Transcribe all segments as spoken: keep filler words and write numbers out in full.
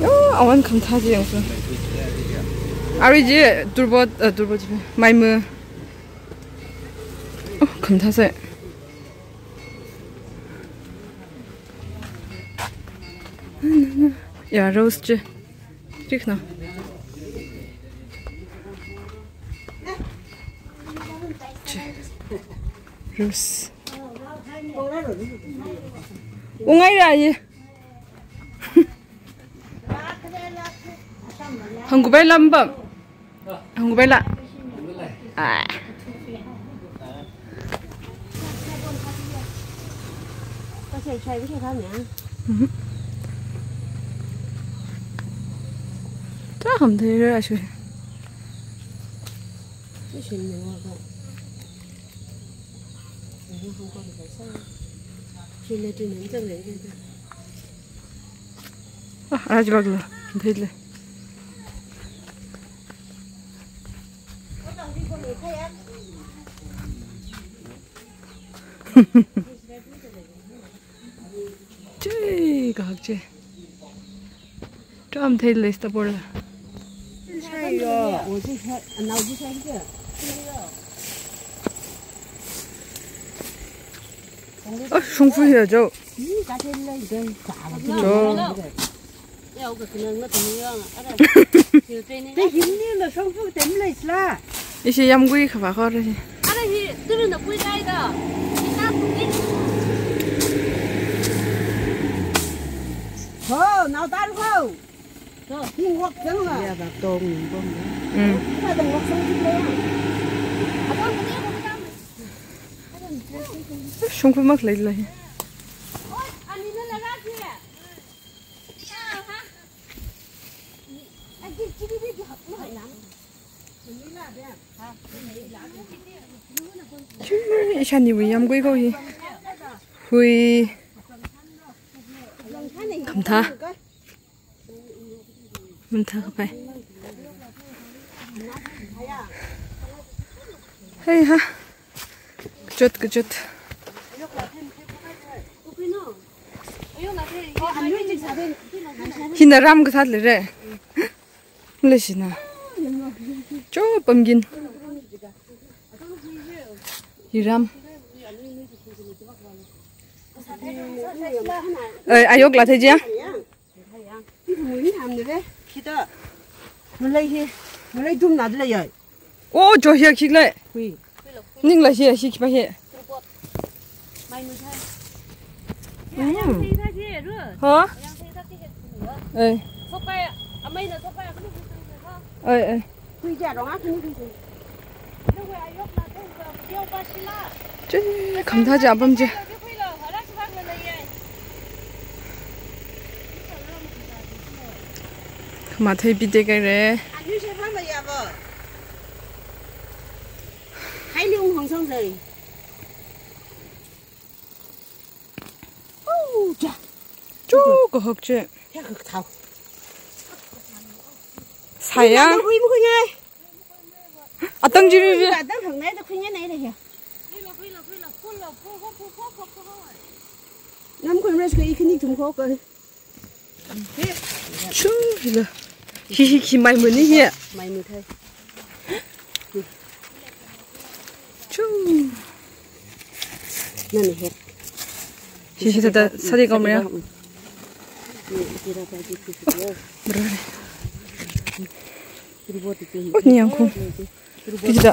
Yo, awan khamathā chi yangsa. Arui chi, turbot, uh, turbot chi. Maimu. Oh, khamathā sai. Ya, rose chi. Rikna. Chi. Rose. Ungai ra ye. Hanggubai lambam. Hanggubai la. Ah. Mhm. Chā khamthei ra shui. Ah, arā chibak la, thei le. Chi, kahak chi. Chām thei le sta por la. Oh, shongfa ya jo. Jo. Ishi yamgui khavā kho re. Ara hi, turu na pui dai da. Ho, nao tan ho. Ho, hing wak zang la. Ya, ba tong ning bom. Mm. Ba tong wak zang ji lo. Shongfa mak lai lai. Ishani wui yamgui kho hi. Hui. Khamathā. Khamathā kapai. Hei ha. Kachot, kachot. Hina ram kasā lei re. Lei shina. Cho pumpkin. Hi ram. Ai, ayok la thei jia. Hi mui ni ham ni ve. Khida. Malai hi. Malai dum na de lei yai. Oh, jo hiya khik lei. Hui. Ning la hiya, hi khipa hi. Mm. Ha? Eh. Eh, eh. Chi, khamathā chi apam chi. Khamathā pite kai re. Hai liung hong song sei. Oh, ja. Chu kahak chi. Ya, kak thau. Saya. Hui mu hui ngai. Atang jiri jiri. Atang hang nai da khui ngai nai da ya. Nam khui res ka ikhini thum kho ka. Chu hila. Hi hi khi maimu ni hi. Maimu thai. Chu. Nani het. Hi hi thāda sādi kaum ya. Bro. Oh, ni yang khu. Kiji da.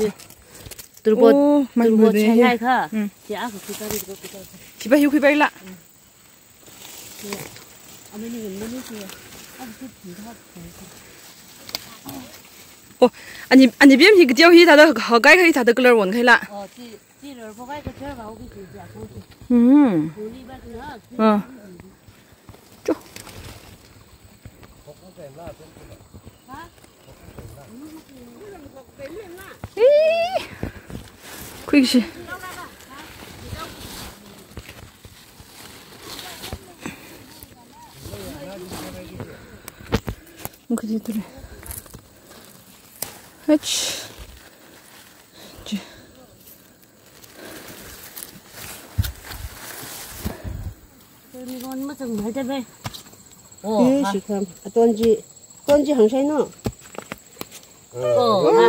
Turbot. Oh, maimu turbot de chai hi. Hai kha. Hmm. Chi a kha khi ka ri ko khi ka. Khipa hi khipa la. Oh, ani, ani biem hi kachao hi thāda, hakai hi thāda color wan khai la. Oh, chi, chi rar ko kai kachao ka ho ki chi chi a ko chi. Hmm. Holi ba chi na. Ah. Cho. Ha? Ih. Khuishi. Mukha ji ture. Hach. Tuni kon ma chang mai te be. Oh, eh, ha. Shikham. Aton chi, aton chi hāngshai no. Oh, ha.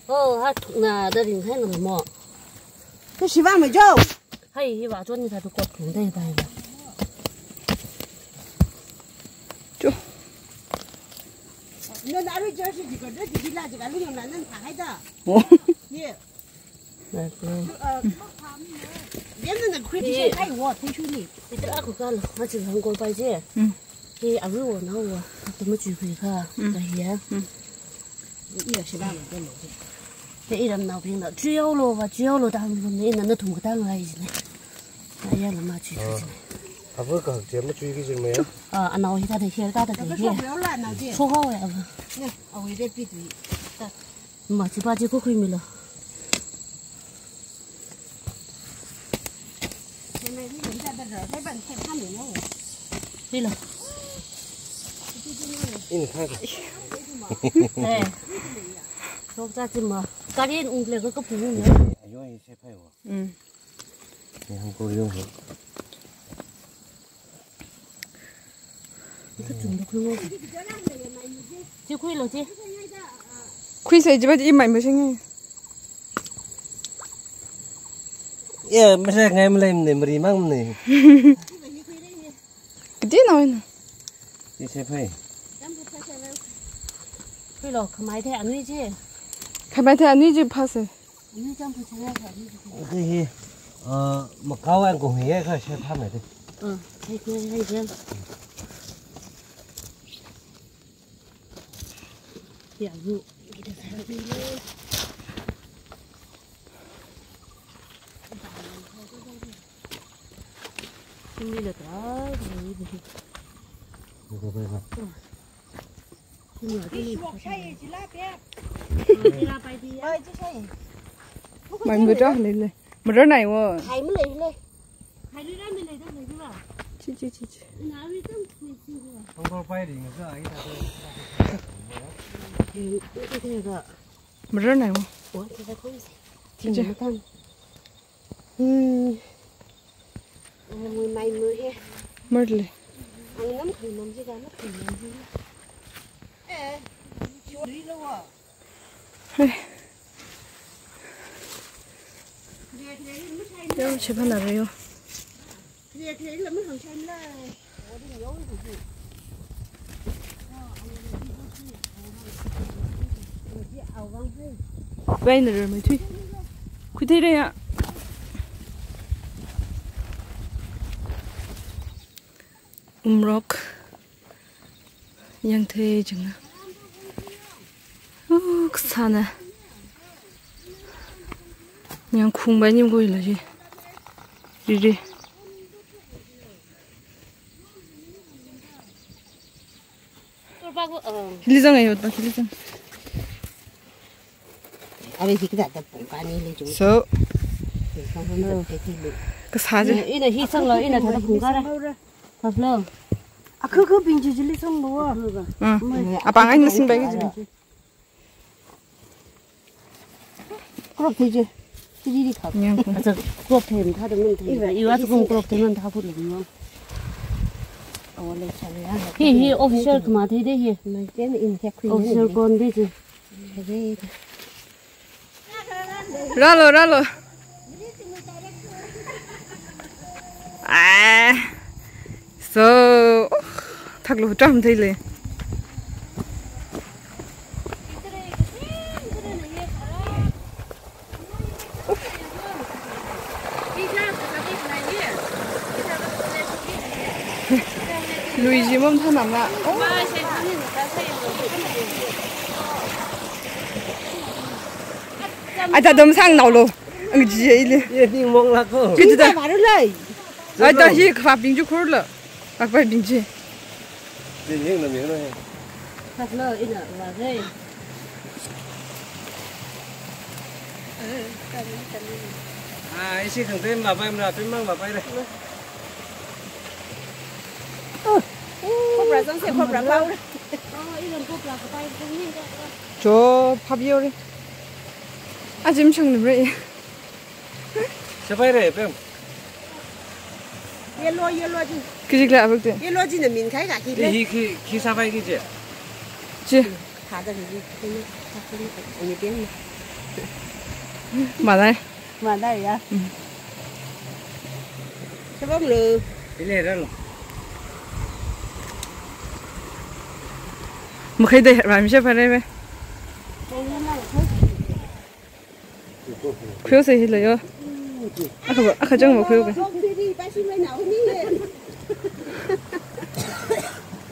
Oh, ha, thukna da ringhaina mo. Kha shiva majo. Hai, hi va chon ni sa tu kot khum dai bai. Cho. No, na ri jersey ji ko, dress ji la ji ka lu yong na nan tha hai da. Oh. Ye. Like, uh, Yam na na cream ji kai wo, thank you ni. Ita aku kal, ma chi hang kol pai je. Mm. Hi, awi wo na wo, ta ma chi kui ka, mm, ta hi ya. Mm. Iya shi ba ma de mo. Te iramnaobingna, chiao lo va, chiao lo ta hāngmi, ina nathum katang lai jine. Aya la ma chi tu jine. Ava kahak chi machuiki jin maya? Ah, anao hi ta de, hi ta de, hi. Shokhao ya ava. Ne, awui de pi tui. Ma chi pa chi ko khuimilo. Hilo. Ina kha. Eh. Shokcha chi ma. Karin ungle ko kapu ne. Ayo, i se phai wo. Mm. Ni hang ko yo he. Chi khuilo chi. Khuisei jiba i mai masing. Ya, masa ngai malai ne, mari mang ne. Kati na wena. Chi se phai. Khuilo, khamai the anui chi. Khamai the anui chi phase. Anui chang phu chang ya kha anui chi. Hi hi. Uh, makau ang ko hi ya kha se pha mai de. Uh, hai hai hai. Ya, yu. Simi la ta, simi la. Simi la, simi la. Mai mura lei lei. Mura nai wo. Hai mu lei lei. Chi, chi, chi, chi. Mara nai mo. Chi, chi. Hmm. Mara le. Hai. Yo, chepa na re yo. Vai na re mai thui. Khuithei re ya. Umrok. Yangthei chang. Oh, kasāna. Yangkhung bai nim koi la ji. Ri ri. Hili zang ayo, ta hili zang. Are hi kita ta pungkani le ju. So. Kasā ji. Ina hi sanglo, ina ta pungkara. Taflo. Akha kha bing chi chili sanglo wa. Ah. Apang ai na sing bai ka ji. Crop thei je. Chili di kha. Nyang. Acha crop thei ma tha da man thei. Iwa, iwa chu kong crop thei man tha put le mo. Awa le cha le ya. Hi, hi official kama thei de hi. Mai chen in he khui. Official kon de ji. Ralo, ralo. Ah. So, thaklu tam thei le. Lui ji mom thanam la. Oh. Ai ta dam sang nao lo. Ang ji ai le. Ye ni mong la ko. Ki ta. Ai ta hi kha bing ju khur la. Ak bai bing ji. Ni ni na mi na. Thaklo ina wa re. Ah, isi khang tem ma pai mra tem mang ma pai re. Cobra zang se cobra pau. Cho phap yo re. Ajim chang ni re. Sapai re pem. Yellow, yellow chi. Khi jikla abuk te. Yellow china min khai ka khi le. Hi khi, khi sāpai khi chi. Chi. Thāda hi, hi, hi, hi, hi, hi, hi. Manai. Manai ya. Mm. Sabam lo. Ile ra lo. Makhai de, ram she pare be. Khuiyo se hi lo yo. Akha ba, akha chang ba khuiyo ke.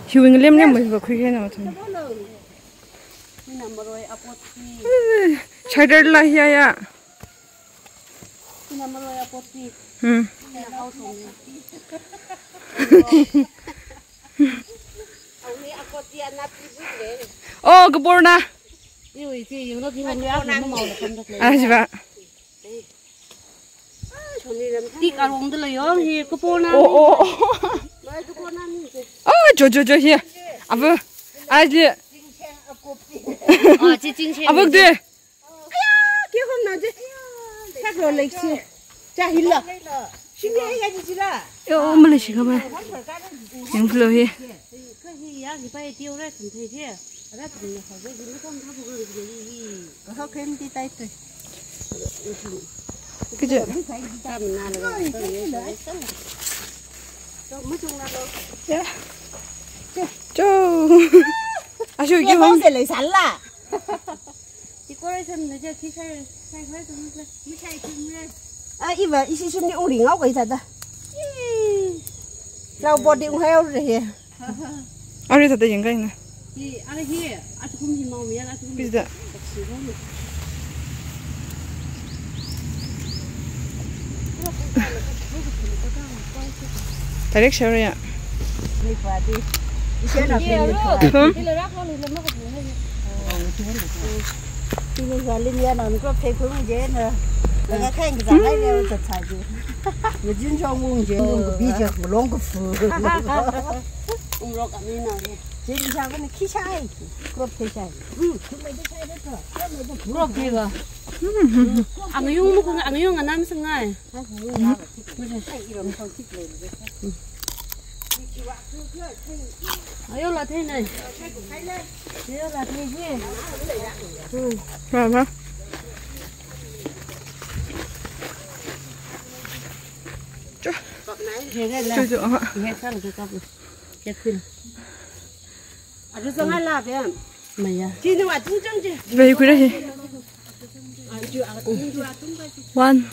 Hiwui ngalem lem ba khui ke na thun. Chai dar la hiya ya. Hmm. Oh, kaporna. Iwui chi, yung lo ki hong ya, hong mau lo kan tak le. Ah, jiba. Tik arong de lo yo, hi kaporna. Oh, oh, oh. Oh, jo, jo, jo, hi. Abu. Ah, ji. Ah, chi ching che. Abu de. Aya, kihon na je. Thaklo lei chi. Cha hila. Shimi ai ya ji la. Yo, mala shi ka ba. Yang flow hi. Ka hi ya, hi pa e tio ra thum thei je. Ra thum na ha je, hi ni kong tha bu kong ji hi. Ka ho kem ti tai tu. Kaje. Tam na la. To mu chung na lo. Ya. Cho. Ashu ki hong se lei sala. Decoration na je khi sai, sai, sai, sai, sai. Mi sai kum le. Ah, iva, ishi shim ni ungri ngau kai thāda. Ih. Lau body unghai au re he. Ari thāda yang kai na. Hi, ari hi, atu kum hi mau mi, atu kum. Pizza. Direct share ya. Ni pati. Ise na pili pa. Hmm? Tilo zalin ya na, nukro phei phung je na. Laga khain kazang hai le, zat sa je. Ngajin chong ung je, ung kabi je, malong kafu. Umrok ami na ni. Jin chang ni khi shai. Crop khi shai. Hmm, khi mai de shai de to. Crop khi ga. Ang yung mu kung, ang yung anam sangai. Ayo la thei nai. Ayo la thei ji. Hmm. Mama. Cho. Cho, cho, aha. Aru sangai la bem. Maya. Chi nu atung chang chi. Very good, eh? One.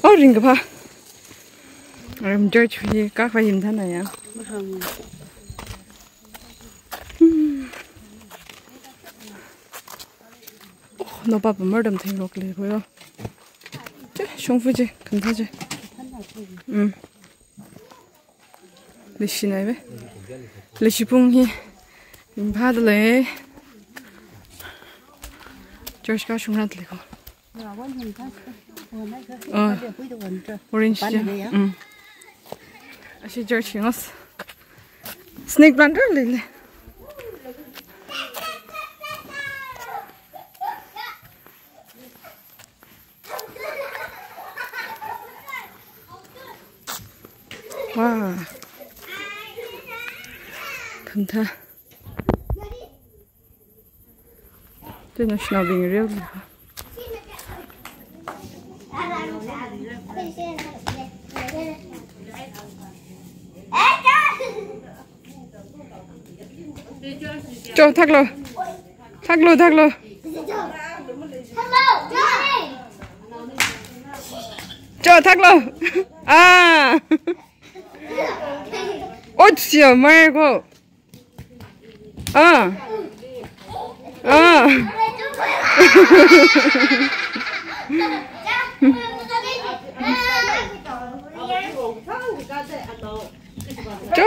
Oh, ring ka pa. Ram church hi ka pa him thana ya. Hmm. Oh, no papa mardam theng lok le ko yo. Che, shongfa che, khantha che. Mm. Leishi nai be. Leishi pung hi. Ringphāda lei. Church kashung rat lei ko. Oh. Orange che. Mm. Ashi church hi ngos. Snake plant lei lei. Wow. Khantha. Te national being real. Cho, thaklo. Thaklo, thaklo. Cho, thaklo. Ah. Ot sia mai ko. Ah. Ah. Cho.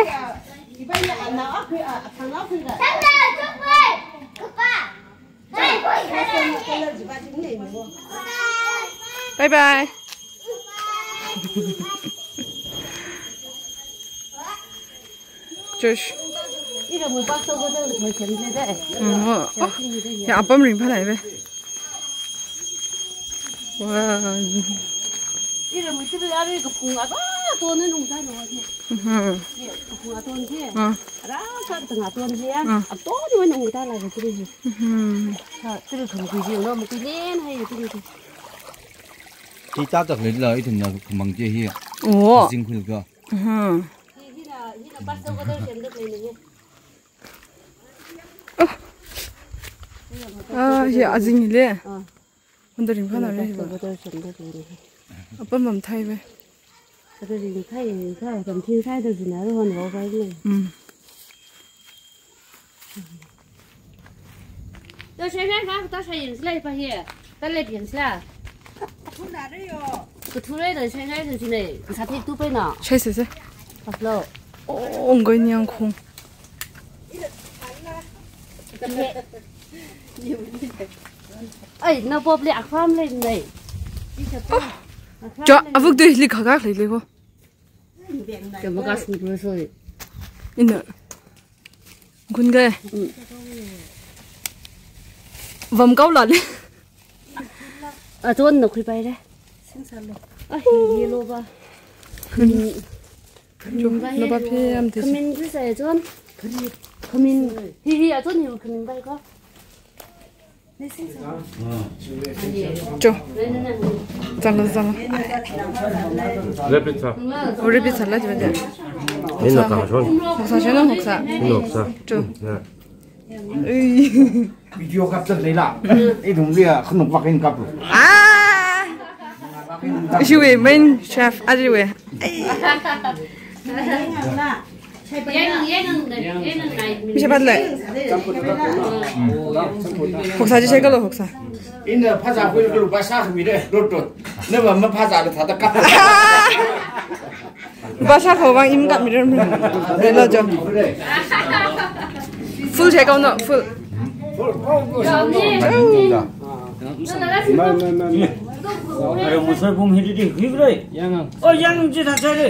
Bye bye. Josh. Ira mui pastor ko dang thoi sem le de. Mm, oh. Sem sing de ya. Ya, apam ringphālai ve. Wow. Ira mui tu la ri kaphung aba to ne nung ta no ji. Mhm. Ye, kaphung aton ji. Ah. Ra sa ta nga ton ji ya. Ah. Aton ni wa nung ta la ji. Mhm. Sa, tu ri thum ku ji no mu tu len hai tu ri. Chi ta tak le la ithum na kumang je hi. Oh. Sing khul ka. Mhm. Hi, hina, hina pastor ko dang sem de le ne. Oh. Ah, hi azing le. Ah. Hunda ringphāna re ba. Pastor ko dang sem de le ne. Apam pam thai ve. Ada ringphā, ringphā, pam thin sai da zina ro hon ro ba le. Mm. To shai shai fa, to shai yin sila pa hi. Ta le yin sila. Kuthu re da shai shai da sila. Sa thi tu pe na. Shai se se. Pas lo. Oh, ngoi nyang khong. Ai, na pop le akham le nai. Oh. Jo, avuk dui li khakak le le ko. Kya makas ni pura soi. Ina. Gun gai. Mm. Vam kau la le. Aton na khui pai re. Sing sa lo. Ah, hi, hi lo ba. Khamin. Jo, khamin ba lo ba hi. Phe am te. Khamin khui sa ya chon. Khamin. Hi, hi, aton hi khamin bai ko. Jo. Zala, zala. Repeat sa. Oh, repeat sa la, jo, jo. Ina ka shon. Hoksa shon, hoksa. Ina hoksa. Jo. Ya. Ui. Video kap chan leila. Ithum lia khanuk vak in kap lo. Ah. Ishi we main chef, aji we. Ai. Misha pat le. Hoksa ji shai kalo hoksa. Ina phasa khui kalo phasa khui de dot dot. Ne ba ma phasa le thada kap. Phasa kho bang im kap mi ram ram. Re lo jo. Full shai kalo no, full. Are musai bung hidi di hibrai. Yang. Oh, yang ji da chare.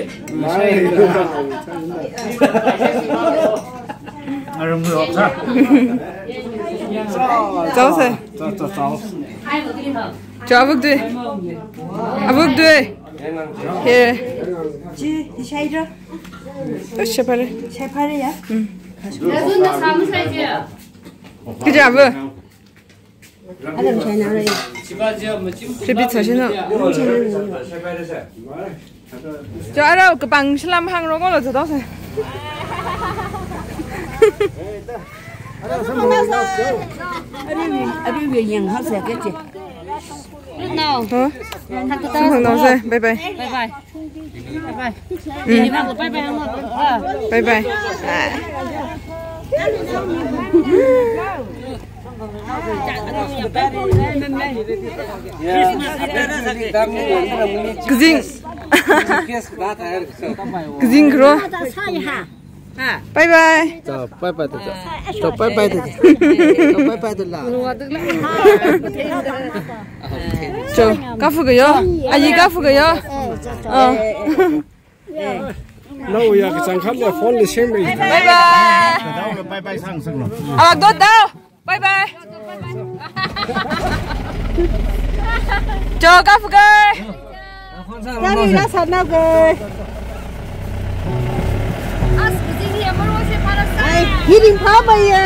Are mu sa. Chao se. Chao, chao, chao. Chao, avuk dui. Avuk dui. He. Ji, di shai jo. Oh, shai phare. Shai phare ya. Hmm. Kija bu. Adam chai na re. Repeat sa shina. Adam chai na re. Jo, aro kapang shlam hang ro ko lo jo do se. Ari wi, ari wi yang ha se ke che. No. Huh? Samphang no se. Bye bye. Bye bye. Bye bye. Mm. Bye bye. Bye bye. Ah. Kazing. Kazing kro. Bye bye. Chao, bye bye ta chao. Chao, bye bye ta chao. Chao, bye bye ta la. Chao, kafu kayo. Ayi kafu kayo. Oh. Nao ya kachang khat le phone le sem ri. Bye bye. Bye bye sang sang lo. Awak dot dao. Bye bye. Chao, kafu kai. Kami na sana kai. As kazing hi amaro se para sa. Ai, hiding pa ba ye.